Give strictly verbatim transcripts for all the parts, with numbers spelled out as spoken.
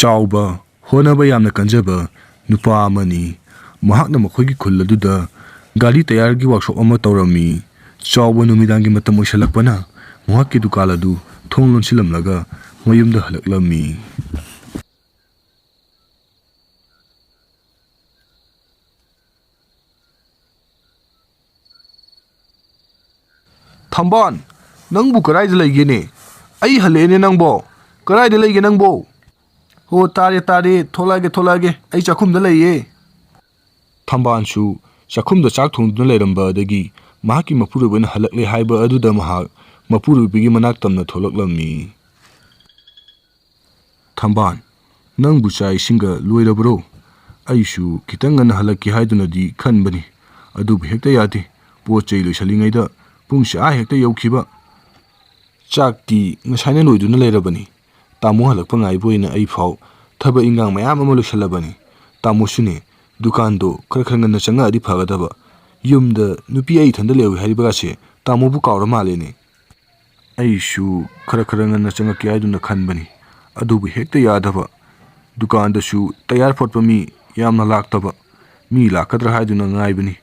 ꯆꯥꯎꯕ, ꯍꯣꯠꯅꯕ ꯌꯥꯝꯅ ꯀꯟꯖꯕ ꯅꯨꯄꯥ ꯑꯃꯅꯤ꯫ ꯃꯍꯥꯛꯅ ꯃꯈꯣꯏꯒꯤ ꯈꯨꯜ ꯑꯗꯨꯗ ꯒꯥꯔꯤ ꯇꯌꯥꯔꯒꯤ ꯋꯥꯛꯁꯣꯞ ꯑꯃ ꯇꯧꯔꯝꯃꯤ꯫ ꯆꯥꯎꯕ ꯅꯨꯃꯤꯗꯥꯡꯒꯤ ꯃꯇꯝ ꯑꯣꯏꯁꯜꯂꯛꯄꯅ ꯃꯍꯥꯛꯀꯤ ꯗꯨꯀꯥꯟ ꯑꯗꯨ ꯊꯣꯡ ꯂꯣꯟꯁꯤꯜꯂꯝꯂꯒ ꯃꯌꯨꯝꯗ ꯍꯜꯂꯛꯂꯝꯃꯤ꯫ ꯊꯝꯕꯥꯜ, ꯅꯪꯕꯨ ꯀꯗꯥꯏꯗ ꯂꯩꯒꯦꯅꯦ? ꯑꯩ ꯍꯜꯂꯛꯑꯦꯅꯦ ꯅꯪꯕꯣ꯫ ꯀꯗꯥꯏꯗ ꯂꯩꯒꯦ ꯅꯪꯕꯣ? ꯑꯣ, ꯇꯥꯔꯦ, ꯇꯥꯔꯦ꯫ ꯊꯣꯛꯂꯛꯑꯒꯦ, ꯊꯣꯛꯂꯛꯑꯒꯦ꯫ ꯑꯩ ꯆꯥꯛꯈꯨꯝꯗ ꯂꯩꯌꯦ꯫ ꯊꯝꯕꯥꯜꯁꯨ ꯆꯥꯛꯈꯨꯝꯗ ꯆꯥꯛ ꯊꯣꯡꯗꯨꯅ ꯂꯩꯔꯝꯕ ꯑꯗꯒꯤ ꯃꯍꯥꯛꯀꯤ ꯃꯄꯨꯔꯣꯏꯕꯅ ꯍꯜꯂꯛꯂꯦ ꯍꯥꯏꯕ ꯑꯗꯨꯗ ꯃꯍꯥꯛ ꯃꯄꯨꯔꯣꯏꯕꯒꯤ ꯃꯅꯥꯛ ꯇꯝꯅ ꯊꯣꯛꯂꯛꯂꯝꯃꯤ꯫ ꯊꯝꯕꯥꯜ, ꯅꯪꯕꯨ ꯆꯥꯛ ꯏꯁꯤꯡꯒ ꯂꯣꯏꯔꯕ꯭ꯔꯣ? ꯑꯩꯁꯨ ꯈꯤꯇꯪ ꯉꯟꯅ ꯍꯜꯂꯛꯀꯦ ꯍꯥꯏꯗꯨꯅꯗꯤ ꯈꯟꯕꯅꯤ, ꯑꯗꯨꯕꯨ ꯍꯦꯛꯇ ꯌꯥꯗꯦ꯫ ꯄꯣꯠ ꯆꯩ ꯂꯣꯏꯁꯤꯜꯂꯤꯉꯩꯗ ꯄꯨꯡꯁꯦ ꯑꯥ ꯍꯦꯛꯇ ꯌꯧꯈꯤꯕ꯫ ꯆꯥꯛꯇꯤ ꯉꯁꯥꯏꯅ ꯂꯣꯏꯗꯨꯅ ꯂꯩꯔꯕꯅꯤ꯫ ꯇꯥꯃꯣ ꯍꯜꯂꯛꯄ ꯉꯥꯏꯕ ꯑꯣꯏꯅ ꯑꯩ ꯐꯥꯎ ꯊꯕꯛ ꯏꯟꯈꯥꯡ ꯃꯌꯥꯝ ꯑꯃ ꯂꯣꯏꯁꯤꯜꯂꯕꯅꯤ꯫ ꯇꯥꯃꯣꯁꯨꯅꯦ, ꯗꯨꯀꯥꯟꯗꯣ ꯈꯔ ꯈꯔ ꯉꯟꯅ ꯆꯪꯉꯛꯑꯗꯤ ꯐꯒꯗꯕ꯫ ꯌꯨꯝꯗ ꯅꯨꯄꯤ ꯑꯩ ꯏꯊꯟꯗ ꯂꯩꯍꯧꯏ ꯍꯥꯏꯔꯤꯕꯒꯥꯁꯦ ꯇꯥꯃꯣꯕꯨ ꯀꯥꯎꯔ ꯃꯥꯜꯂꯦꯅꯦ꯫ ꯑꯩꯁꯨ ꯈꯔ ꯈꯔ ꯉꯟꯅ ꯆꯪꯉꯛꯀꯦ ꯍꯥꯏꯗꯨꯅ ꯈꯟꯕꯅꯤ, ꯑꯗꯨꯕꯨ ꯍꯦꯛꯇ ꯌꯥꯗꯕ꯫ ꯗꯨꯀꯥꯟꯗꯁꯨ ꯇꯌꯥꯔ ꯐꯣꯠꯄ ꯃꯤ ꯌꯥꯝꯅ ꯂꯥꯛꯇꯕ꯫ ꯃꯤ ꯂꯥꯛꯀꯗ꯭ꯔꯥ ꯍꯥꯏꯗꯨꯅ ꯉꯥꯏꯕꯅꯤ,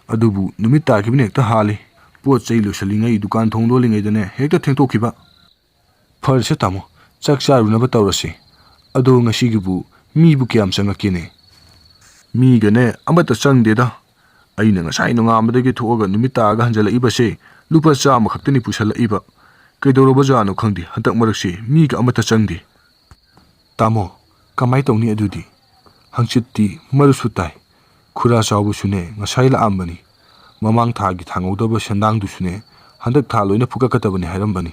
ꯑꯗꯨꯕꯨ ꯅꯨꯃꯤꯠ ꯇꯥꯈꯤꯕꯅ ꯍꯦꯛꯇ ꯍꯥꯜꯂꯤ꯫ ꯄꯣꯠ ꯆꯩ ꯂꯣꯏꯁꯤꯜꯂꯤꯉꯩ, ꯗꯨꯀꯥꯟ ꯊꯣꯡ ꯂꯣꯜꯂꯤꯉꯩꯗꯅꯦ ꯍꯦꯛꯇ ꯊꯦꯡꯗꯣꯛꯈꯤꯕ꯫ ꯐꯔꯁꯦ ꯇꯥꯃꯣ, ꯆꯥꯛ ꯆꯥꯔꯨꯅꯕ ꯇꯧꯔꯁꯤ꯫ ꯑꯗꯣ ꯉꯁꯤꯒꯤꯕꯨ ꯃꯤꯕꯨ ꯀꯌꯥꯝ ꯆꯪꯉꯛꯀꯦꯅꯦ? ꯃꯤꯒꯅꯦ ꯑꯃꯠꯇ ꯆꯪꯗꯦꯗ꯫ ꯑꯩꯅ ꯉꯁꯥꯏ ꯅꯣꯡꯉꯥꯟꯕꯗꯒꯤ ꯊꯣꯛꯑꯒ ꯅꯨꯃꯤꯠ ꯇꯥꯔꯒ ꯍꯟꯖꯜꯂꯛꯏꯕꯁꯦ ꯂꯨꯄꯥ ꯆꯥꯝꯃ ꯈꯛꯇꯅꯤ ꯄꯨꯁꯜꯂꯛꯏꯕ꯫ ꯀꯩꯗꯧꯔꯕꯖꯥꯠꯅꯣ ꯈꯪꯗꯦ, ꯍꯟꯗꯛ ꯃꯔꯛꯁꯦ ꯃꯤꯒ ꯑꯃꯠꯇ ꯆꯪꯗꯦ꯫ ꯇꯥꯃꯣ, ꯀꯃꯥꯏ ꯇꯧꯅꯤ ꯑꯗꯨꯗꯤ? ꯍꯪꯆꯤꯠꯇꯤ ꯃꯔꯨꯁꯨ ꯇꯥꯏ꯫ ꯈꯨꯔꯥ ꯆꯥꯎꯕꯁꯨꯅꯦ ꯉꯁꯥꯏ ꯂꯥꯛꯑꯝꯕꯅꯤ꯫ ꯃꯃꯥꯡ ꯊꯥꯒꯤ ꯊꯥꯡꯍꯧꯗꯕ ꯁꯦꯟꯗꯥꯡꯗꯨꯁꯨꯅꯦ ꯍꯟꯗꯛ ꯊꯥ ꯂꯣꯏꯅ ꯐꯨꯒꯠꯀꯗꯕꯅꯤ ꯍꯥꯏꯔꯝꯕꯅꯤ꯫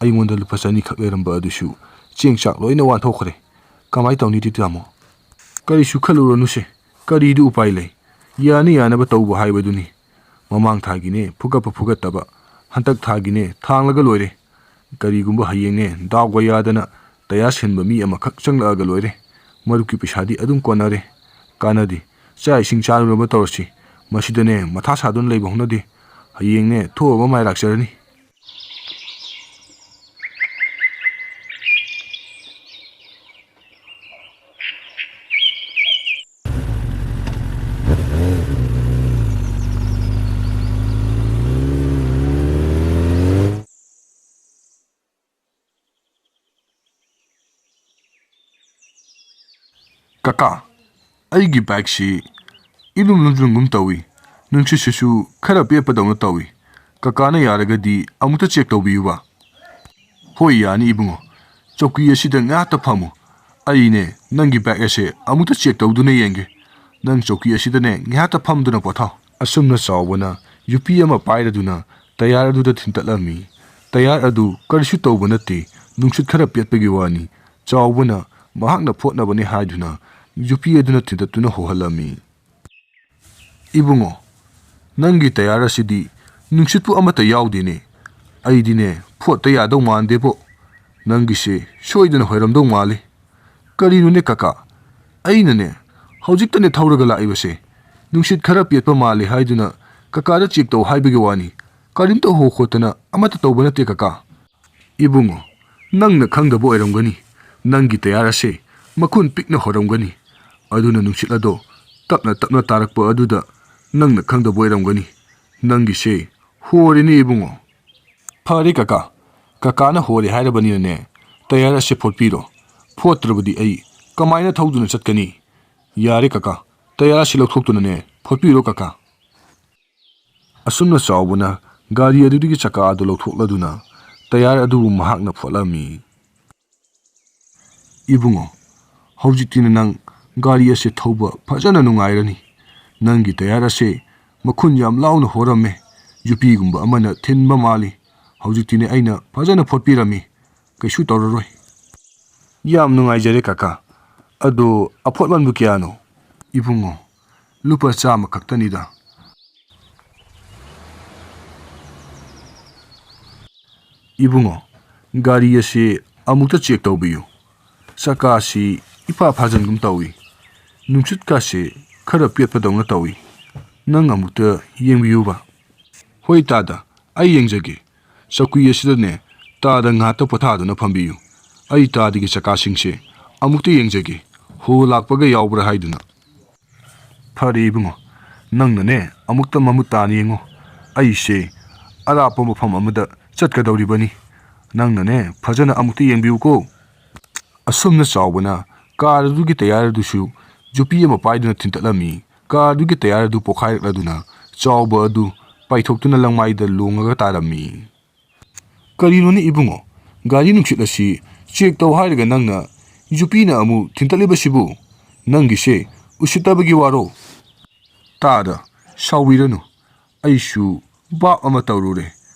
ꯑꯩꯉꯣꯟꯗ ꯂꯨꯄꯥ ꯆꯅꯤ ꯈꯛ ꯂꯩꯔꯝꯕ ꯑꯗꯨꯁꯨ ꯆꯦꯡ ꯆꯥꯛ ꯂꯣꯏꯅ ꯋꯥꯟꯊꯣꯛꯈ꯭ꯔꯦ꯫ ꯀꯃꯥꯏ ꯇꯧꯅꯤꯗꯤ ꯇꯥꯃꯣ? ꯀꯔꯤꯁꯨ ꯈꯜꯂꯨꯔꯅꯨꯁꯦ, ꯀꯔꯤꯗꯤ ꯎꯄꯥꯏ ꯂꯩ? ꯌꯥꯅ ꯌꯥꯅꯕ ꯇꯧꯕ ꯍꯥꯏꯕꯗꯨꯅꯤ꯫ ꯃꯃꯥꯡ ꯊꯥꯒꯤꯅꯦ ꯐꯨꯒꯠꯄ ꯐꯨꯒꯠꯇꯕ, ꯍꯟꯗꯛ ꯊꯥꯒꯤꯅꯦ ꯊꯥꯡꯂꯒ ꯂꯣꯏꯔꯦ꯫ ꯀꯔꯤꯒꯨꯝꯕ ꯍꯌꯦꯡꯅꯦ ꯗꯥꯎꯒ ꯌꯥꯗꯅ ꯇꯌꯥꯔ ꯁꯤꯟꯕ ꯃꯤ ꯑꯃꯈꯛ ꯆꯪꯂꯛꯑꯒ ꯂꯣꯏꯔꯦ꯫ ꯃꯔꯨꯞꯀꯤ ꯄꯩꯁꯥꯗꯤ ꯑꯗꯨꯝ ꯀꯣꯟꯅꯔꯦ꯫ ꯀꯥꯟꯅꯗꯦ꯫ ꯆꯥꯛ ꯏꯁꯤꯡ ꯆꯥꯔꯨꯅꯕ ꯇꯧꯔꯁꯤ꯫ ꯃꯁꯤꯗꯅꯦ ꯃꯊꯥ ꯁꯥꯗꯨꯅ ꯂꯩꯕ ꯍꯧꯅꯗꯦ꯫ ꯍꯌꯦꯡꯅꯦ ꯊꯣꯛꯑꯕ ꯃꯥꯏ ꯂꯥꯛꯆꯔꯅꯤ꯫ "ꯀꯀꯥ, ꯑꯩꯒꯤ ꯕꯥꯏꯛꯁꯤ ꯏꯂꯨꯝ ꯂꯨꯝꯖꯨꯝꯒꯨꯝ ꯇꯧꯏ, ꯅꯨꯡꯁꯤꯠꯁꯤꯁꯨ ꯈꯔ ꯄꯦꯠꯄꯗꯧꯅ ꯇꯧꯏ, ꯀꯀꯥꯅ ꯌꯥꯔꯒꯗꯤ ꯑꯃꯨꯛꯇ ꯆꯦꯛ ꯇꯧꯕꯤꯌꯨꯕ"꯫ "ꯍꯣꯏ, ꯌꯥꯅꯤ ꯏꯕꯨꯡꯉꯣ, ꯆꯧꯀꯤ ꯑꯁꯤꯗ ꯉꯥꯏꯍꯥꯛꯇ ꯐꯝꯃꯨ, ꯑꯩꯅꯦ ꯅꯪꯒꯤ ꯕꯥꯏꯛ ꯑꯁꯦ ꯑꯃꯨꯛꯇ ꯆꯦꯛ ꯇꯧꯗꯨꯅ ꯌꯦꯡꯒꯦ, ꯅꯪ ꯆꯧꯀꯤ ꯑꯁꯤꯗꯅꯦ ꯉꯥꯏꯍꯥꯛꯇ ꯐꯝꯗꯨꯅ ꯄꯣꯊꯥꯎ"꯫ ꯑꯁꯨꯝꯅ ꯆꯥꯎꯕꯅ ꯌꯨꯄꯤ ꯑꯃ ꯄꯥꯏꯔꯗꯨꯅ ꯇꯌꯥꯔ ꯑꯗꯨꯗ ꯊꯤꯟꯇꯠꯂꯝꯃꯤ꯫ ꯇꯌꯥꯔ ꯑꯗꯨ ꯀꯔꯤꯁꯨ ꯇꯧꯕ ꯅꯠꯇꯦ, ꯅꯨꯡꯁꯤꯠ ꯈꯔ ꯄꯦꯠꯄꯒꯤ ꯋꯥꯅꯤ꯫ ꯆꯥꯎꯕꯅ ꯃꯍꯥꯛꯅ ꯐꯣꯠꯅꯕꯅꯤ ꯍꯥꯏꯗꯨꯅ ꯌꯨꯄꯤ ꯑꯗꯨꯅ ꯊꯤꯟꯇꯠꯇꯨꯅ ꯍꯣꯍꯜꯂꯝꯃꯤ꯫ "ꯏꯕꯨꯡꯉꯣ, ꯅꯪꯒꯤ ꯇꯌꯥꯔ ꯑꯁꯤꯗꯤ ꯅꯨꯡꯁꯤꯠꯄꯨ ꯑꯃꯠꯇ ꯌꯥꯎꯗꯦꯅꯦ꯫ ꯑꯩꯗꯤꯅꯦ ꯐꯣꯠꯇ ꯌꯥꯗꯧ ꯃꯥꯟꯗꯦꯕꯣ꯫ ꯅꯪꯒꯤꯁꯦ ꯁꯣꯏꯗꯅ ꯍꯣꯏꯔꯝꯗꯧ ꯃꯥꯜꯂꯤ"꯫ "ꯀꯔꯤꯅꯣꯅꯦ ꯀꯀꯥ? ꯑꯩꯅꯅꯦ ꯍꯧꯖꯤꯛꯇꯅꯦ ꯊꯧꯔꯒ ꯂꯥꯛꯏꯕꯁꯦ꯫ ꯅꯨꯡꯁꯤꯠ ꯈꯔ ꯄꯦꯠꯄ ꯃꯥꯜꯂꯤ ꯍꯥꯏꯗꯨꯅ ꯀꯀꯥꯗ ꯆꯦꯛ ꯇꯧ ꯍꯥꯏꯕꯒꯤ ꯋꯥꯅꯤ꯫ ꯀꯔꯤꯝꯇ ꯍꯣ ꯈꯣꯠꯇꯅ ꯑꯃꯠꯇ ꯇꯧꯕ ꯅꯠꯇꯦ ꯀꯀꯥ"꯫ "ꯏꯕꯨꯡꯉꯣ, ꯅꯪꯅ ꯈꯪꯗꯕ ꯑꯣꯏꯔꯝꯒꯅꯤ꯫ ꯅꯪꯒꯤ ꯇꯌꯥꯔ ꯑꯁꯦ ꯃꯈꯨꯟ ꯄꯤꯛꯅ ꯍꯣꯔꯝꯒꯅꯤ꯫ ꯑꯗꯨꯅ ꯅꯨꯡꯁꯤꯠ ꯑꯗꯣ ꯇꯞꯅ ꯇꯞꯅ ꯇꯥꯔꯛꯄ ꯑꯗꯨꯗ ꯅꯪꯅ ꯈꯪꯗꯕ ꯑꯣꯏꯔꯝꯒꯅꯤ꯫ ꯅꯪꯒꯤꯁꯦ ꯍꯣꯔꯦꯅꯦ ꯏꯕꯨꯡꯉꯣ"꯫ "ꯐꯔꯦ ꯀꯀꯥ, ꯀꯀꯥꯅ ꯍꯣꯔꯦ ꯍꯥꯏꯔꯕꯅꯤꯅꯅꯦ, ꯇꯌꯥꯔ ꯑꯁꯦ ꯐꯣꯠꯄꯤꯔꯣ꯫ ꯐꯣꯠꯇ꯭ꯔꯕꯗꯤ ꯑꯩ ꯀꯃꯥꯏꯅ ꯊꯧꯗꯨꯅ ꯆꯠꯀꯅꯤ? ꯌꯥꯔꯦ ꯀꯀꯥ, ꯇꯌꯥꯔ ꯑꯁꯤ ꯂꯧꯊꯣꯛꯇꯨꯅꯅꯦ ꯐꯣꯠꯄꯤꯔꯣ ꯀꯀꯥ"꯫ ꯑꯁꯨꯝꯅ ꯆꯥꯎꯕꯅ ꯒꯥꯔꯤ ꯑꯗꯨꯗꯒꯤ ꯆꯀꯥ ꯑꯗꯨ ꯂꯧꯊꯣꯛꯂꯗꯨꯅ ꯇꯌꯥꯔ ꯑꯗꯨꯕꯨ ꯃꯍꯥꯛꯅ ꯐꯣꯠꯂꯝꯃꯤ꯫ "ꯏꯕꯨꯡꯉꯣ, ꯍꯧꯖꯤꯛꯇꯤꯅ ꯅꯪ ꯒꯥꯔꯤ ꯑꯁꯦ ꯊꯧꯕ ꯐꯖꯅ ꯅꯨꯡꯉꯥꯏꯔꯅꯤ꯫ ꯅꯪꯒꯤ ꯇꯌꯥꯔ ꯑꯁꯦ ꯃꯈꯨꯟ ꯌꯥꯝ ꯂꯥꯎꯅ ꯍꯣꯔꯝꯃꯦ, ꯌꯨꯄꯤꯒꯨꯝꯕ ꯑꯃꯅ ꯊꯤꯟꯕ ꯃꯥꯜꯂꯤ꯫ ꯍꯧꯖꯤꯛꯇꯤꯅꯦ ꯑꯩꯅ ꯐꯖꯅ ꯐꯣꯠꯄꯤꯔꯝꯃꯤ, ꯀꯩꯁꯨ ꯇꯧꯔꯔꯣꯏ"꯫ "ꯌꯥꯝ ꯅꯨꯡꯉꯥꯏꯖꯔꯦ ꯀꯀꯥ꯫ ꯑꯗꯣ ꯑꯐꯣꯠꯃꯟꯕꯨ ꯀꯌꯥꯅꯣ?" "ꯏꯕꯨꯡꯉꯣ, ꯂꯨꯄꯥ ꯆꯥꯝꯃ ꯈꯛꯇꯅꯤꯗ"꯫ "ꯏꯕꯨꯡꯉꯣ, ꯒꯥꯔꯤ ꯑꯁꯤ ꯑꯃꯨꯛꯇ ꯆꯦꯛ ꯇꯧꯕꯤꯌꯨ꯫ ꯆꯀꯥꯁꯤ ꯏꯐꯥ ꯐꯥꯖꯤꯟꯒꯨꯝ ꯇꯧꯏ꯫ ꯅꯨꯡꯁꯤꯠꯀꯥꯁꯦ ꯈꯔ ꯄꯦꯠꯄꯗꯧꯅ ꯇꯧꯏ꯫ ꯅꯪ ꯑꯃꯨꯛꯇ ꯌꯦꯡꯕꯤꯌꯨꯕ"꯫ "ꯍꯣꯏ ꯇꯥꯗ, ꯑꯩ ꯌꯦꯡꯖꯒꯦ꯫ ꯆꯧꯀ꯭ꯔꯤ ꯑꯁꯤꯗꯅꯦ ꯇꯥꯗ ꯉꯥꯏꯍꯥꯛꯇ ꯄꯣꯊꯥꯗꯨꯅ ꯐꯝꯕꯤꯌꯨ꯫ ꯑꯩ ꯇꯥꯗꯒꯤ ꯆꯀꯥꯁꯤꯡꯁꯦ ꯑꯃꯨꯛꯇ ꯌꯦꯡꯖꯒꯦ, ꯍꯣ ꯂꯥꯛꯄꯒ ꯌꯥꯎꯕ꯭ꯔꯥ ꯍꯥꯏꯗꯨꯅ"꯫ "ꯐꯔꯦ ꯏꯕꯨꯡꯉꯣ, ꯅꯪꯅꯅꯦ ꯑꯃꯨꯛꯇ ꯃꯃꯨꯠ ꯇꯥꯅ ꯌꯦꯡꯉꯣ꯫ ꯑꯩꯁꯦ ꯑꯔꯥꯞꯄ ꯃꯐꯝ ꯑꯃꯗ ꯆꯠꯀꯗꯧꯔꯤꯕꯅꯤ꯫ ꯅꯪꯅꯅꯦ ꯐꯖꯅ ꯑꯃꯨꯛꯇ ꯌꯦꯡꯕꯤꯌꯨꯀꯣ"꯫ ꯑꯁꯨꯝꯅ ꯆꯥꯎꯕꯅ ꯀꯥꯔ ꯑꯗꯨꯒꯤ ꯇꯌꯥꯔ ꯑꯗꯨꯁꯨ ꯌꯨꯄꯤ ꯑꯃ ꯄꯥꯏꯗꯨꯅ ꯊꯤꯟꯇꯠꯂꯝꯃꯤ꯫ ꯀꯥꯔ ꯑꯗꯨꯒꯤ ꯇꯌꯥꯔ ꯑꯗꯨ ꯄꯣꯈꯥꯏꯔꯛꯂꯗꯨꯅ ꯆꯥꯎꯕ ꯑꯗꯨ ꯄꯥꯏꯊꯣꯛꯇꯨꯅ ꯂꯪꯃꯥꯏꯗ ꯂꯣꯡꯉꯒ ꯇꯥꯔꯝꯃꯤ꯫ "ꯀꯔꯤꯅꯣꯅꯦ ꯏꯕꯨꯡꯉꯣ? ꯒꯥꯔꯤ ꯅꯨꯡꯁꯤꯠ ꯑꯁꯤ ꯆꯦꯛ ꯇꯧ ꯍꯥꯏꯔꯒ ꯅꯪꯅ ꯌꯨꯄꯤꯅ ꯑꯃꯨꯛ ꯊꯤꯟꯇꯠꯂꯤꯕꯁꯤꯕꯨ? ꯅꯪꯒꯤꯁꯦ ꯎꯁꯤꯠꯇꯕꯒꯤ ꯋꯥꯔꯣ?" "ꯇꯥꯗ, ꯁꯥꯎꯕꯤꯔꯅꯨ꯫ ꯑꯩꯁꯨ ꯚꯥꯞ ꯑꯃ ꯇꯧꯔꯨꯔꯦ꯫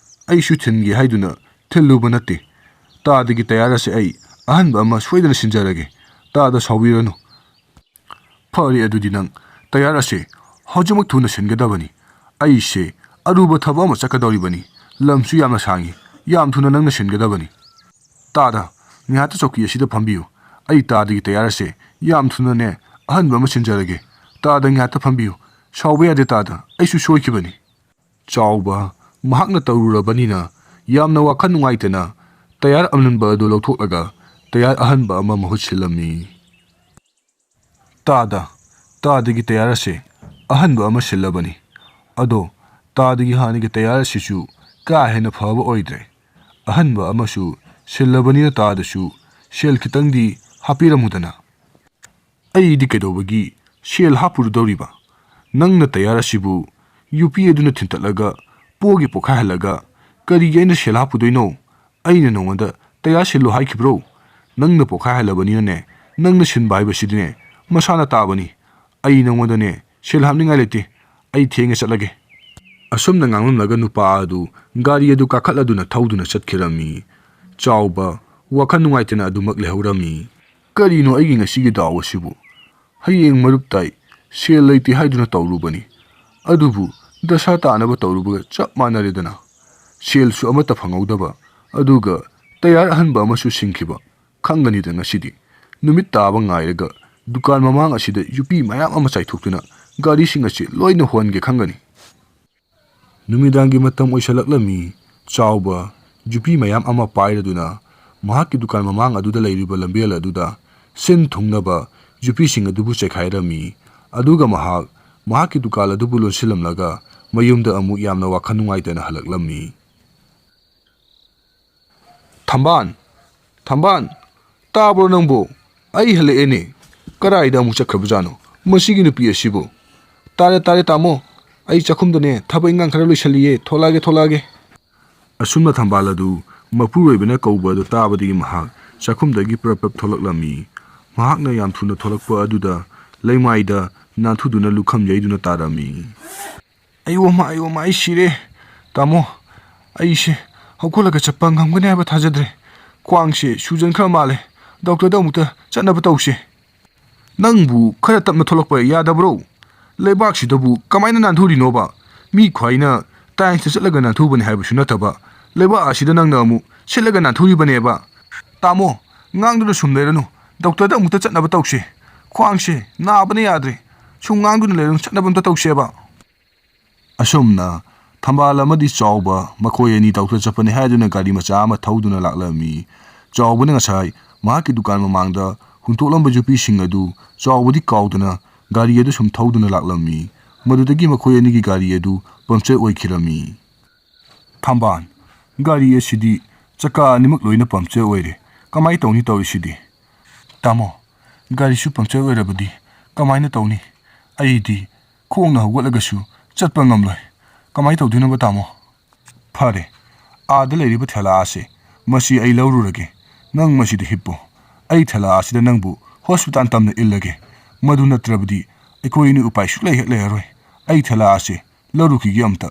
ꯑꯩꯁꯨ ꯊꯤꯟꯒꯦ ꯍꯥꯏꯗꯨꯅ ꯊꯤꯜꯂꯨꯕ ꯅꯠꯇꯦ꯫ ꯇꯥꯗꯒꯤ ꯇꯌꯥꯔ ꯑꯁꯦ ꯑꯩ ꯑꯍꯟꯕ ꯑꯃ ꯁꯣꯏꯗꯅ ꯁꯤꯟꯖꯔꯒꯦ꯫ ꯇꯥꯗ, ꯁꯥꯎꯕꯤꯔꯅꯨ꯫" "ꯐꯔꯦ, ꯑꯗꯨꯗꯤ ꯅꯪ ꯇꯌꯥꯔ ꯑꯁꯦ ꯍꯧꯖꯤꯛꯃꯛ ꯊꯨꯅ ꯁꯤꯟꯒꯗꯕꯅꯤ꯫ ꯑꯩꯁꯦ ꯑꯔꯨꯕ ꯊꯕꯛ ꯑꯃ ꯆꯠꯀꯗꯧꯔꯤꯕꯅꯤ꯫ ꯂꯝꯁꯨ ꯌꯥꯝꯅ ꯁꯥꯡꯉꯤ꯫ ꯌꯥꯝ ꯊꯨꯅ ꯅꯪꯅ ꯁꯤꯟꯒꯗꯕꯅꯤ꯫" "ꯇꯥꯗ, ꯉꯥꯏꯍꯥꯛꯇ ꯆꯧꯀꯤ ꯑꯁꯤꯗ ꯐꯝꯕꯤꯌꯨ꯫ ꯑꯩ ꯇꯥꯗꯒꯤ ꯇꯌꯥꯔ ꯑꯁꯦ ꯌꯥꯝ ꯊꯨꯅꯅꯦ ꯑꯍꯟꯕ ꯑꯃ ꯁꯤꯟꯖꯔꯒꯦ꯫ ꯇꯥꯗ, ꯉꯥꯏꯍꯥꯛꯇ ꯐꯝꯕꯤꯌꯨ꯫ ꯁꯥꯎꯕ ꯌꯥꯗꯦ ꯇꯥꯗ, ꯑꯩꯁꯨ ꯁꯣꯏꯈꯤꯕꯅꯤ꯫" ꯆꯥꯎꯕ ꯃꯍꯥꯛꯅ ꯇꯧꯔꯨꯔꯕꯅꯤꯅ ꯌꯥꯝꯅ ꯋꯥꯈꯜ ꯅꯨꯡꯉꯥꯏꯇꯅ ꯇꯌꯥꯔ ꯑꯃꯟꯕ ꯑꯗꯨ ꯂꯧꯊꯣꯛꯂꯒ ꯇꯌꯥꯔ ꯑꯍꯟꯕ ꯑꯃ ꯃꯍꯨꯠ ꯁꯤꯜꯂꯝꯃꯤ꯫ "ꯇꯥꯗ, ꯇꯥꯗꯒꯤ ꯇꯌꯥꯔ ꯑꯁꯦ ꯑꯍꯟꯕ ꯑꯃ ꯁꯤꯜꯂꯕꯅꯤ꯫ ꯑꯗꯣ ꯇꯥꯗꯒꯤ ꯍꯥꯟꯅꯒꯤ ꯇꯌꯥꯔ ꯑꯁꯤꯁꯨ ꯀꯥ ꯍꯦꯟꯅ ꯐꯕ ꯑꯣꯏꯗ꯭ꯔꯦ꯫ ꯑꯍꯟꯕ ꯑꯃꯁꯨ ꯁꯤꯜꯂꯕꯅꯤꯅ ꯇꯥꯗꯁꯨ ꯁꯦꯜ ꯈꯤꯇꯪꯗꯤ ꯍꯥꯞꯄꯤꯔꯝꯃꯨꯗꯅ꯫" "ꯑꯩꯗꯤ ꯀꯩꯗꯧꯕꯒꯤ ꯁꯦꯜ ꯍꯥꯞꯄꯨꯔꯗꯧꯔꯤꯕ? ꯅꯪꯅ ꯇꯌꯥꯔ ꯑꯁꯤꯕꯨ ꯌꯨꯄꯤ ꯑꯗꯨꯅ ꯊꯤꯟꯇꯠꯂꯒ ꯄꯣꯒꯦ ꯄꯣꯛꯈꯥꯏꯍꯜꯂꯒ ꯀꯔꯤꯒꯤ ꯑꯩꯅ ꯁꯦꯜ ꯍꯥꯞꯄꯨꯗꯣꯏꯅꯣ? ꯑꯩꯅ ꯅꯉꯣꯟꯗ ꯇꯌꯥꯔ ꯁꯤꯜꯂꯨ ꯍꯥꯏꯈꯤꯕ꯭ꯔꯣ? ꯅꯪꯅ ꯄꯣꯛꯈꯥꯏꯍꯜꯂꯕꯅꯤꯅꯅꯦ, ꯅꯪꯅ ꯁꯤꯟꯕ ꯍꯥꯏꯕꯁꯤꯗꯤꯅꯦ ꯃꯁꯥꯅ ꯇꯥꯕꯅꯤ꯫ ꯑꯩ ꯅꯉꯣꯟꯗꯅꯦ ꯁꯦꯜ ꯍꯥꯞꯅꯤꯡꯉꯥꯏ ꯂꯩꯇꯦ꯫ ꯑꯩ ꯊꯦꯡꯉꯦ, ꯆꯠꯂꯒꯦ꯫" ꯑꯁꯨꯝꯅ ꯉꯥꯡꯂꯝꯂꯒ ꯅꯨꯄꯥ ꯑꯗꯨ ꯒꯥꯔꯤ ꯑꯗꯨ ꯀꯥꯈꯠꯂꯗꯨꯅ ꯊꯧꯗꯨꯅ ꯆꯠꯈꯤꯔꯝꯃꯤ꯫ ꯆꯥꯎꯕ ꯋꯥꯈꯜ ꯅꯨꯡꯉꯥꯏꯇꯅ ꯑꯗꯨꯃꯛ ꯂꯩꯍꯧꯔꯝꯃꯤ꯫ "ꯀꯔꯤꯅꯣ ꯑꯩꯒꯤ ꯉꯁꯤꯒꯤ ꯗꯥꯎ ꯑꯁꯤꯕꯨ? ꯍꯌꯦꯡ ꯃꯔꯨꯞ ꯇꯥꯏ, ꯁꯦꯜ ꯂꯩꯇꯦ ꯍꯥꯏꯗꯨꯅ ꯇꯧꯔꯨꯕꯅꯤ, ꯑꯗꯨꯕꯨ ꯗꯁꯥ ꯇꯥꯅꯕ ꯇꯧꯔꯨꯕꯒ ꯆꯞ ꯃꯥꯟꯅꯔꯦꯗꯅ꯫ ꯁꯦꯜꯁꯨ ꯑꯃꯠꯇ ꯐꯪꯍꯧꯗꯕ, ꯑꯗꯨꯒ ꯇꯌꯥꯔ ꯑꯍꯟꯕ ꯑꯃꯁꯨ ꯁꯤꯟꯈꯤꯕ꯫ ꯈꯪꯒꯅꯤꯗ ꯉꯁꯤꯗꯤ꯫ ꯅꯨꯃꯤꯠ ꯇꯥꯕ ꯉꯥꯏꯔꯒ ꯗꯨꯀꯥꯟ ꯃꯃꯥꯡ ꯑꯁꯤꯗ ꯌꯨꯄꯤ ꯃꯌꯥꯝ ꯑꯃ ꯆꯥꯏꯊꯣꯛꯇꯨꯅ ꯒꯥꯔꯤꯁꯤꯡ ꯑꯁꯤ ꯂꯣꯏꯅ ꯍꯣꯟꯒꯦ ꯈꯪꯒꯅꯤ꯫" ꯅꯨꯃꯤꯗꯥꯡꯒꯤ ꯃꯇꯝ ꯑꯣꯏꯁꯜꯂꯛꯂꯝꯃꯤ꯫ ꯆꯥꯎꯕ ꯌꯨꯄꯤ ꯃꯌꯥꯝ ꯑꯃ ꯄꯥꯏꯔꯗꯨꯅ ꯃꯍꯥꯛꯀꯤ ꯗꯨꯀꯥꯟ ꯃꯃꯥꯡ ꯑꯗꯨꯗ ꯂꯩꯔꯤꯕ ꯂꯝꯕꯦꯜ ꯑꯗꯨꯗ ꯁꯤꯟ ꯊꯨꯡꯅꯕ ꯌꯨꯄꯤꯁꯤꯡ ꯑꯗꯨꯕꯨ ꯆꯩꯈꯥꯏꯔꯝꯃꯤ꯫ ꯑꯗꯨꯒ ꯃꯍꯥꯛ ꯃꯍꯥꯛꯀꯤ ꯗꯨꯀꯥꯟ ꯑꯗꯨꯕꯨ ꯂꯣꯟꯁꯤꯜꯂꯝꯂꯒ ꯃꯌꯨꯝꯗ ꯑꯃꯨꯛ ꯌꯥꯝꯅ ꯋꯥꯈꯜ ꯅꯨꯡꯉꯥꯏꯇꯅ ꯍꯜꯂꯛꯂꯝꯃꯤ꯫ "ꯊꯝꯕꯥꯜ, ꯊꯝꯕꯥꯜ, ꯇꯥꯕ꯭ꯔꯣ ꯅꯪꯕꯨ? "ꯑꯩ ꯍꯜꯂꯛꯑꯦꯅꯦ꯫ ꯀꯗꯥꯏꯗ ꯑꯃꯨꯛ ꯆꯠꯈ꯭ꯔꯕꯖꯥꯠꯅꯣ ꯃꯁꯤꯒꯤ ꯅꯨꯄꯤ ꯑꯁꯤꯕꯨ? ꯇꯥꯔꯦ, ꯇꯥꯔꯦ, ꯇꯥꯃꯣ꯫ ꯑꯩ ꯆꯥꯛꯈꯨꯝꯗꯅꯦ ꯊꯕꯛ ꯏꯟꯈꯥꯡ ꯈꯔ ꯂꯣꯏꯁꯜꯂꯤꯌꯦ꯫ ꯊꯣꯛꯂꯛꯑꯒꯦ, ꯊꯣꯛꯂꯛꯑꯒꯦ꯫" ꯑꯁꯨꯝꯅ ꯊꯝꯕꯥꯜ ꯑꯗꯨ ꯃꯄꯨꯔꯣꯏꯕꯅ ꯀꯧꯕ ꯑꯗꯨ ꯇꯥꯕꯗꯒꯤ ꯃꯍꯥꯛ ꯆꯥꯛꯈꯨꯝꯗꯒꯤ ꯄ꯭ꯔꯞ ꯄ꯭ꯔꯞ ꯊꯣꯛꯂꯛꯂꯝꯃꯤ꯫ ꯃꯍꯥꯛꯅ ꯌꯥꯝ ꯊꯨꯅ ꯊꯣꯛꯂꯛꯄ ꯑꯗꯨꯗ ꯂꯩꯃꯥꯏꯗ ꯅꯥꯟꯊꯨꯗꯨꯅ ꯂꯨꯈꯝ ꯌꯩꯗꯨꯅ ꯇꯥꯔꯝꯃꯤ꯫ "ꯑꯩꯌꯣ ꯃꯥ, ꯑꯩꯌꯣ ꯃꯥ, ꯑꯩ ꯁꯤꯔꯦ꯫ ꯇꯥꯃꯣ, ꯑꯩꯁꯦ ꯍꯧꯒꯠꯂꯒ ꯆꯠꯄ ꯉꯝꯒꯅꯤ ꯍꯥꯏꯕ ꯊꯥꯖꯗ꯭ꯔꯦ꯫ ꯈ꯭ꯋꯥꯡꯁꯦ ꯁꯨꯖꯟꯈ꯭ꯔ ꯃꯥꯜꯂꯦ꯫ ꯗꯣꯛꯇꯔꯗ ꯑꯃꯨꯛꯇ ꯆꯠꯅꯕ ꯇꯧꯁꯦ꯫" "ꯅꯪꯕꯨ ꯈꯔ ꯇꯞꯅ ꯊꯣꯛꯂꯛꯄ ꯌꯥꯗꯕ꯭ꯔꯣ? ꯂꯩꯕꯥꯛꯁꯤꯗꯕꯨ ꯀꯃꯥꯏꯅ ꯅꯥꯟꯊꯨꯔꯤꯅꯣꯕ? ꯃꯤ ꯈ꯭ꯋꯥꯏꯅ ꯇꯥꯏꯝꯁꯇ ꯆꯠꯂꯒ ꯅꯥꯟꯊꯨꯕꯅꯤ ꯍꯥꯏꯕꯁꯨ ꯅꯠꯇꯕ, ꯂꯩꯕꯥꯛ ꯑꯁꯤꯗ ꯅꯪꯅ ꯑꯃꯨꯛ ꯁꯤꯠꯂꯒ ꯅꯥꯟꯊꯨꯔꯤꯕꯅꯦꯕ꯫ ꯇꯥꯃꯣ, ꯉꯥꯡꯗꯨꯅ ꯁꯨꯝ ꯂꯩꯔꯅꯨ꯫ ꯗꯣꯛꯇꯔꯗ ꯑꯃꯨꯛꯇ ꯆꯠꯅꯕ ꯇꯧꯁꯦ꯫ ꯈ꯭ꯋꯥꯡꯁꯦ ꯅꯥꯕꯅ ꯌꯥꯗ꯭ꯔꯦ꯫ ꯁꯨꯝ ꯉꯥꯡꯗꯨꯅ ꯂꯩꯔꯅꯨ, ꯆꯠꯅꯕ ꯑꯝꯇ ꯇꯧꯁꯦꯕ꯫" ꯑꯁꯨꯝꯅ ꯊꯝꯕꯥꯜ ꯑꯃꯗꯤ ꯆꯥꯎꯕ ꯃꯈꯣꯏ ꯑꯅꯤ ꯗꯣꯛꯇꯔ ꯆꯠꯄꯅꯤ ꯍꯥꯏꯗꯨꯅ ꯒꯥꯔꯤ ꯃꯆꯥ ꯑꯃ ꯊꯧꯗꯨꯅ ꯂꯥꯛꯂꯝꯃꯤ꯫ ꯆꯥꯎꯕꯅ ꯉꯁꯥꯏ ꯃꯍꯥꯛꯀꯤ ꯗꯨꯀꯥꯟ ꯃꯃꯥꯡꯗ ꯍꯨꯟꯇꯣꯛꯂꯝꯕ ꯌꯨꯄꯤꯁꯤꯡ ꯑꯗꯨ ꯆꯥꯎꯕꯗꯤ ꯀꯥꯎꯗꯅ ꯒꯥꯔꯤ ꯑꯗꯨ ꯁꯨꯝ ꯊꯧꯗꯨꯅ ꯂꯥꯛꯂꯝꯃꯤ꯫ ꯃꯗꯨꯗꯒꯤ ꯃꯈꯣꯏ ꯑꯅꯤꯒꯤ ꯒꯥꯔꯤ ꯑꯗꯨ ꯄꯝꯆꯔ ꯑꯣꯏꯈꯤꯔꯝꯃꯤ꯫ "ꯊꯝꯕꯥꯜ, ꯒꯥꯔꯤ ꯑꯁꯤꯗꯤ ꯆꯀꯥ ꯑꯅꯤꯃꯛ ꯂꯣꯏꯅ ꯄꯝꯆꯔ ꯑꯣꯏꯔꯦ꯫ ꯀꯃꯥꯏ ꯇꯧꯅꯤ ꯇꯧꯔꯤꯁꯤꯗꯤ?" "ꯇꯥꯃꯣ, ꯒꯥꯔꯤꯁꯨ ꯄꯝꯆꯔ ꯑꯣꯏꯔꯕꯗꯤ ꯀꯃꯥꯏꯅ ꯇꯧꯅꯤ? ꯑꯩꯗꯤ ꯈꯣꯡꯅ ꯍꯧꯒꯠꯂꯒꯁꯨ ꯆꯠꯄ ꯉꯝꯂꯣꯏ꯫ ꯀꯃꯥꯏ ꯇꯧꯗꯣꯏꯅꯣꯕ, ꯇꯥꯃꯣ?" "ꯐꯔꯦ, ꯑꯥꯗ ꯂꯩꯔꯤꯕ ꯊꯦꯂꯥ ꯑꯁꯦ, ꯃꯁꯤ ꯑꯩ ꯂꯧꯔꯨꯔꯒꯦ꯫ ꯅꯪ ꯃꯁꯤꯗ ꯍꯤꯞꯄꯣ꯫ ꯑꯩ ꯊꯦꯂꯥ ꯑꯁꯤꯗ ꯅꯪꯕꯨ ꯍꯣꯁꯄꯤꯇꯥꯜ ꯇꯝꯅ ꯏꯜꯂꯒꯦ꯫ ꯃꯗꯨ ꯅꯠꯇ꯭ꯔꯕꯗꯤ ꯑꯩꯈꯣꯏ ꯑꯅꯤ ꯎꯄꯥꯏ ꯁꯨꯛꯂꯩ ꯍꯦꯛ ꯂꯩꯔꯔꯣꯏ꯫ ꯑꯩ ꯊꯦꯂꯥ ꯑꯁꯦ ꯂꯧꯔꯨꯈꯤꯒꯦ ꯑꯝꯇ꯫"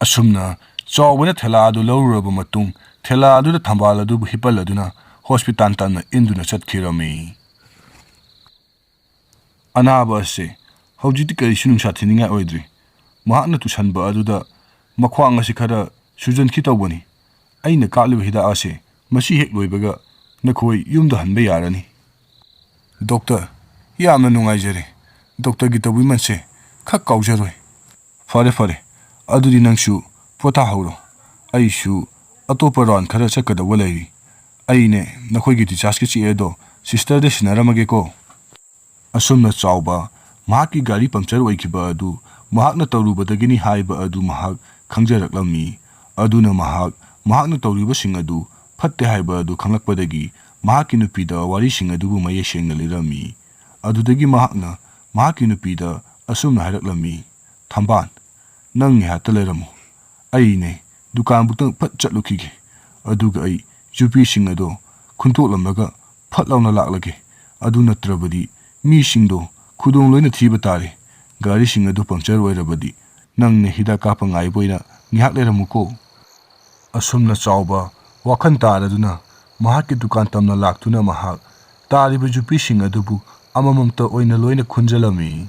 ꯑꯁꯨꯝꯅ ꯆꯥꯎꯕꯅ ꯊꯦꯂꯥ ꯑꯗꯨ ꯂꯧꯔꯨꯔꯕ ꯃꯇꯨꯡ, ꯊꯦꯂꯥ ꯑꯗꯨꯗ ꯊꯝꯕꯥꯜ ꯑꯗꯨꯕꯨ ꯍꯤꯞꯍꯜꯂꯗꯨꯅ ꯍꯣꯁꯄꯤꯇꯥꯜ ꯇꯝꯅ ꯏꯟꯗꯨꯅ ꯆꯠꯈꯤꯔꯝꯃꯤ꯫ ꯑꯅꯥꯕ ꯑꯁꯦ ꯍꯧꯖꯤꯛꯇꯤ ꯀꯔꯤꯁꯨ ꯅꯨꯡꯁꯥ ꯊꯤꯅꯤꯡꯉꯥꯏ ꯑꯣꯏꯗ꯭ꯔꯤ꯫ ꯃꯍꯥꯛꯅ ꯇꯨꯁꯟꯕ ꯑꯗꯨꯗ ꯃꯈ꯭ꯋꯥꯡ ꯑꯁꯤ ꯈꯔ ꯁꯨꯖꯟꯈꯤ ꯇꯧꯕꯅꯤ꯫ ꯑꯩꯅ ꯀꯥꯞꯂꯤꯕ ꯍꯤꯗꯥꯛ ꯑꯁꯦ ꯃꯁꯤ ꯍꯦꯛ ꯂꯣꯏꯕꯒ ꯅꯈꯣꯏ ꯌꯨꯝꯗ ꯍꯟꯕ ꯌꯥꯔꯅꯤ꯫ ꯗꯣꯛꯇꯔ, ꯌꯥꯝꯅ ꯅꯨꯡꯉꯥꯏꯖꯔꯦ꯫ ꯗꯣꯛꯇꯔꯒꯤ ꯇꯧꯕꯤꯃꯜꯁꯦ ꯈꯛ ꯀꯥꯎꯖꯔꯣꯏ꯫ ꯐꯔꯦ, ꯐꯔꯦ꯫ ꯑꯗꯨꯗꯤ ꯅꯪꯁꯨ ꯄꯣꯊꯥꯍꯧꯔꯣ꯫ ꯑꯩꯁꯨ ꯑꯇꯣꯞꯄ ꯔꯥꯎꯟ ꯈꯔ ꯆꯠꯀꯗꯧꯕ ꯂꯩꯔꯤ꯫ ꯑꯩꯅꯦ ꯅꯈꯣꯏꯒꯤ ꯗꯤꯆꯥꯔꯖꯀꯤ ꯆꯦ ꯑꯗꯣ ꯁꯤꯁꯇꯔꯗ ꯁꯤꯟꯅꯔꯝꯃꯒꯦꯀꯣ꯫ ꯑꯁꯨꯝꯅ ꯆꯥꯎꯕ ꯃꯍꯥꯛꯀꯤ ꯒꯥꯔꯤ ꯄꯝꯆꯔ ꯑꯣꯏꯈꯤꯕ ꯑꯗꯨ ꯃꯍꯥꯛꯅ ꯇꯧꯔꯨꯕꯗꯒꯤꯅꯤ ꯍꯥꯏꯕ ꯑꯗꯨ ꯃꯍꯥꯛ ꯈꯪꯖꯔꯛꯂꯝꯃꯤ꯫ ꯑꯗꯨꯅ ꯃꯍꯥꯛ ꯃꯍꯥꯛꯅ ꯇꯧꯔꯤꯕꯁꯤꯡ ꯑꯗꯨ ꯐꯠꯇꯦ ꯍꯥꯏꯕ ꯑꯗꯨ ꯈꯪꯂꯛꯄꯗꯒꯤ ꯃꯍꯥꯛꯀꯤ ꯅꯨꯄꯤꯗ ꯋꯥꯔꯤꯁꯤꯡ ꯑꯗꯨꯕꯨ ꯃꯌꯦꯛ ꯁꯦꯡꯅ ꯂꯤꯔꯝꯃꯤ꯫ ꯑꯗꯨꯗꯒꯤ ꯃꯍꯥꯛꯅ ꯃꯍꯥꯛꯀꯤ ꯅꯨꯄꯤꯗ ꯑꯁꯨꯝꯅ ꯍꯥꯏꯔꯛꯂꯝꯃꯤ, "ꯊꯝꯕꯥꯜ, ꯅꯪ ꯉꯥꯏꯍꯥꯛꯇ ꯂꯩꯔꯝꯃꯨ꯫ ꯑꯩꯅꯦ ꯗꯨꯀꯥꯟꯕꯨꯛꯇꯪ ꯐꯠ ꯆꯠꯂꯨꯈꯤꯒꯦ꯫ ꯑꯗꯨꯒ ꯑꯩ ꯌꯨꯄꯤꯁꯤꯡ ꯑꯗꯣ ꯈꯨꯟꯇꯣꯛꯂꯝꯂꯒ ꯐꯠ ꯂꯥꯎꯅ ꯂꯥꯛꯂꯒꯦ꯫ ꯑꯗꯨ ꯅꯠꯇ꯭ꯔꯕꯗꯤ ꯃꯤꯁꯤꯡꯗꯣ ꯈꯨꯗꯣꯡ ꯂꯣꯏꯅ ꯊꯤꯕ ꯇꯥꯔꯦ꯫ ꯒꯥꯔꯤꯁꯤꯡ ꯑꯗꯨ ꯄꯪꯆꯔ ꯑꯣꯏꯔꯕꯗꯤ ꯅꯪꯅ ꯍꯤꯗꯥꯛ ꯀꯥꯞꯄ ꯉꯥꯏꯕ ꯑꯣꯏꯅ ꯉꯥꯏꯍꯥꯛ ꯂꯩꯔꯝꯃꯨꯀꯣ"꯫ ꯑꯁꯨꯝꯅ ꯆꯥꯎꯕ ꯋꯥꯈꯜ ꯇꯥꯔꯗꯨꯅ ꯃꯍꯥꯛꯀꯤ ꯗꯨꯀꯥꯟ ꯇꯝꯅ ꯂꯥꯛꯇꯨꯅ ꯃꯍꯥꯛ ꯇꯥꯔꯤꯕ ꯌꯨꯄꯤꯁꯤꯡ ꯑꯗꯨꯕꯨ ꯑꯃꯃꯝꯇ ꯑꯣꯏꯅ ꯂꯣꯏꯅ ꯈꯨꯟꯖꯜꯂꯝꯃꯤ꯫